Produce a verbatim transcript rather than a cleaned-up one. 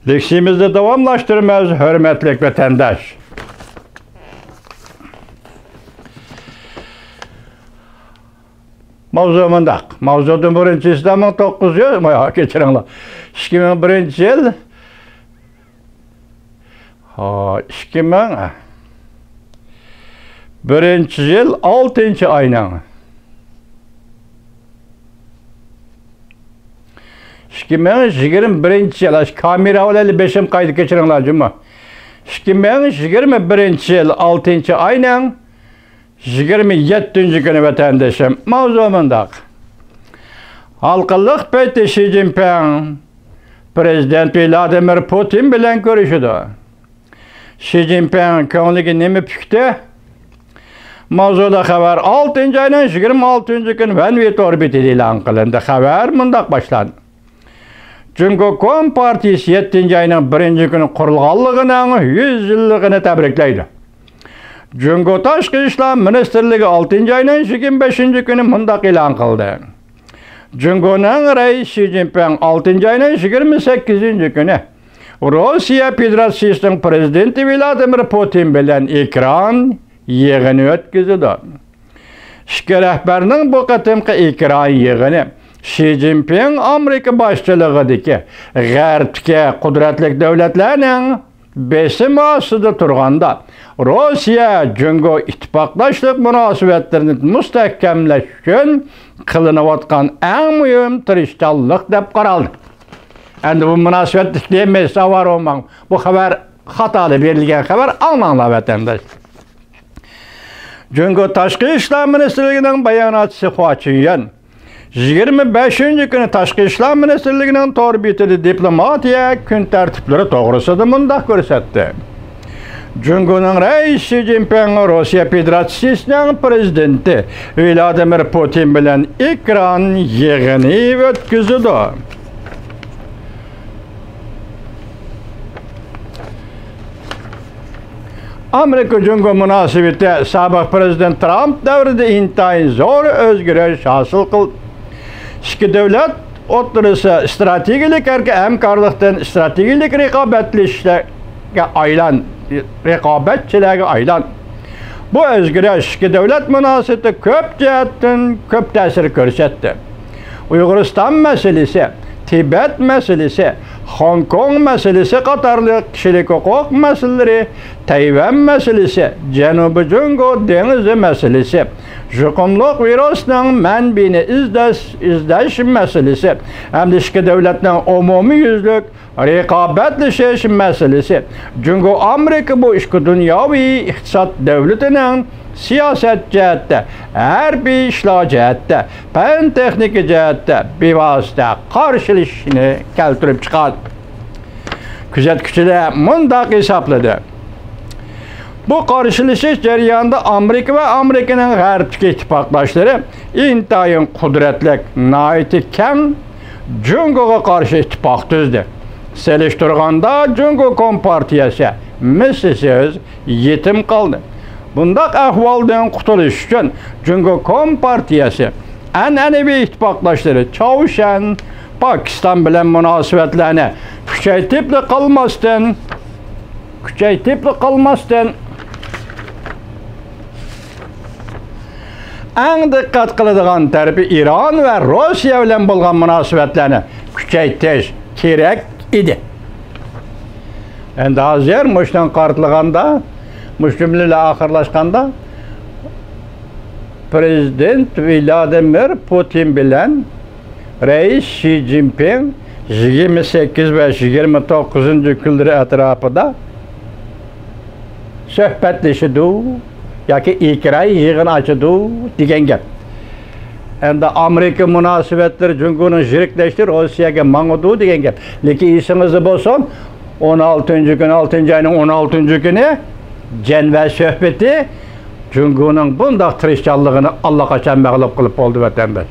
لېكسىيىمىزنى داۋاملاشتۇرىمىز، ھۆرمەتلىك ۋەتەنداش. ماۋزۇ مۇنداق. ماۋزۇدىن بىرىنچى ھېسابتا مىڭ توققۇز يۈز، كەچۈرۈڭلار. ئىككى مىڭ بىرىنچى يىل، ھا، ئىككى مىڭ بىرىنچى يىل ئالتىنچى ئاينىڭ، ئىككى مىڭ يىگىرمە بىرىنچى يىل، ئاشۇ كامېرا بىلەن بېشىم قايتىپ، كەچۈرۈڭلار جۇمۇ. ئىككى مىڭ يىگىرمە بىرىنچى يىل ئالتىنچى ئاينىڭ يىگىرمە يەتتىنچى كۈنى، ۋەتەندىشىم. ماۋزۇ مۇنداق. ھالقىنلىق پېتى شى جىنپىڭ پىرېزىدېنت ۋلادىمىر پۇتىن بىلەن كۆرۈشىدۇ. شى جىنپىڭ كۆڭلىگە نېمە پۈكتى؟ ماۋزۇدا خەۋەر ئالتىنچى ئاينىڭ يىگىرمە ئالتىنچى كۈنى ۋەنۋى تور بېتىدە ئېلان قىلىندى. خەۋەر مۇنداق باشلاندى. جۇڭگو كومپارتىيىسى يەتتىنچى ئاينىڭ بىرىنچى كۈنى قۇرۇلغانلىقىنىڭ يۈز يىللىقىنى تەبرىكلەيدۇ. جۇڭگو تاشقى ئىشلار مىنىستىرلىكى ئالتىنچى ئاينىڭ يىگىرمە بەشىنچى كۈنى مۇنداق ئېلان قىلدى. جۇڭگونىڭ رەئىسى شى جىنپىڭ ئالتىنچى ئاينىڭ يىگىرمە سەككىزىنچى كۈنى روسىيە فېدېراتسىيىسىنىڭ پىرېزىدېنتى ۋلادىمىر پۇتىن بىلەن ئېكران يىغىنى ئۆتكۈزىدۇ. ئىككى رەھبەرنىڭ بۇ قېتىمقى ئېكران يىغىنى شى جىنپىڭ ئامېرىكا باشچىلىقىدىكى غەربتىكى قۇدرەتلىك دۆلەتلەرنىڭ بېسىم ئاستىدا تۇرغاندا، روسىيە جۇڭگو ئىتتىپاقداشلىق مۇناسىۋەتلىرىنى مۇستەھكەملەش ئۈچۈن قىلىنىۋاتقان ئەڭ مۇھىم تىرىشچانلىق دەپ قارالدى. ئەمدى بۇ مۇناسىۋەتلىك نېمە ئىش ئاۋارە بولماڭ. بۇ خەۋەر خاتالىق بېرىلگەن خەۋەر، ئاڭلاڭلار ۋەتەنداش. جۇڭگو تاشقى ئىشلار مىنىستىرلىكىنىڭ باياناتچىسى خۇا چىنيۈەن يىگىرمە بەشىنچى كۈنى تاشقى ئىشلار مىنىستىرلىكىنىڭ تور بېتىدە دىپلوماتىيە كۈن تەرتىپلىرى توغرىسىدا مۇنداق كۆرسەتتى. جۇڭگونىڭ رەئىسى شى جىنپىڭ روسىيە فېدېراتسىيىسىنىڭ پىرېزىدېنتى ۋلادىمىر پۇتىن بىلەن ئېكران يىغىنى ئۆتكۈزىدۇ. ئامېرىكا جۇڭگو مۇناسىۋىتى سابىق پىرېزىدېنت ترامپ دەۋرىدە ئىنتايىن زور ئۆزگىرىش ھاسىل قىلدى. ئىككى دۆلەت ئوتتۇرىسى ئىستراتېگىيەلىك ھەمكارلىقتىن ئىستراتېگىيەلىك رىقابەتلىشىشلەرگە ئايلان، رىقابەتچىلەرگە ئايلان. بۇ ئۆزگىرىش ئىككى دۆلەت مۇناسىۋىتىدە كۆپ جەھەتتىن كۆپ تەسىر كۆرسەتتى. ئۇيغۇرىستان مەسىلىسى، تىبەت مەسىلىسى، خوڭكوڭ مەسىلىسى قاتارلىق كىشىلىك ھوقۇق مەسىلىلىرى، تەيۋەن مەسىلىسى، جەنۇبىي جۇڭگو دېڭىزى مەسىلىسى، يۇقۇملۇق ۋىرۇسنىڭ مەنبىيىنى ئىزدەش، ئىزدەش مەسىلىسى ھەمدە ئىككى دۆلەتنىڭ ئومۇميۈزلۈك رىقابەتلىشىش مەسىلىسى، جۇڭگو ئامېرىكا بۇ ئىككى دۇنياۋى ئىقتىساد دۆلىتىنىڭ سىياسەت جەھەتتە، ھەربىي ئىشلار جەھەتتە، پەن تېخنىكا جەھەتتە بىۋاسىتە قارشىلىشىشىنى كەلتۈرۈپ چىقاردى. كۆزەتكۈچىلەر مۇنداق ھېسابلىدى. بۇ قارشىلىشىش جەريانىدا ئامېرىكا ۋە ئامېرىكىنىڭ غەربتىكى ئىتتىپاقداشلىرى ئىنتايىن قۇدرەتلىك، ناھايىتى كەڭ جۇڭگوغا قارشى ئىتتىپاق تۈزدى. سېلىشتۇرغاندا، جۇڭگو كومپارتىيەسى مىسسىسىز يېتىم قالدى. بۇنداق ئەھۋالدىن قۇتۇلۇش ئۈچۈن، جۇڭگو كومپارتىيەسى ئەنئەنىۋى ئىتتىپاقداشلىرى چاۋشيەن، پاكىستان بىلەن مۇناسىۋەتلەرنى كۈچەيتىپلا قالماستىن، كۈچەيتىپلا قالماستىن، ئەڭ دىققەت قىلىدىغان تەرىپى ئىران ۋە روسىيە بىلەن بولغان مۇناسىۋەتلەرنى كۈچەيتىش كېرەك ئىدى. ئەمدى ھازىر مۇشۇنىڭغا قارىتىلغاندا، مۇشۇ جۈملىلەر ئاخىرلاشقاندا، پىرېزىدېنت ۋلادىمىر پۇتىن بىلەن رەئىس شى جىنپىڭ يىگىرمە سەككىز ۋە يىگىرمە توققۇزىنچى كۈنلىرى ئەتراپىدا سۆھبەتلىشىدۇ ياكى ئېكران يىغىنى ئاچىدۇ دېگەن گەپ. ئەمدى ئامېرىكا مۇناسىۋەتلىرى جۇڭگونىڭ يىرىكلەشتى، روسىيەگە ماڭىدۇ دېگەن گەپ. لېكىن ئېسىڭىزدە بولسۇن، ئون ئالتىنچى كۈنى، ئالتىنچى ئاينىڭ ئون ئالتىنچى كۈنى جەنۋە سۆھبىتى جۇڭگونىڭ بۇنداق تىرىشچانلىقىنى ئاللىقاچان مەغلۇپ قىلىپ بولدى، ۋەتەنداش.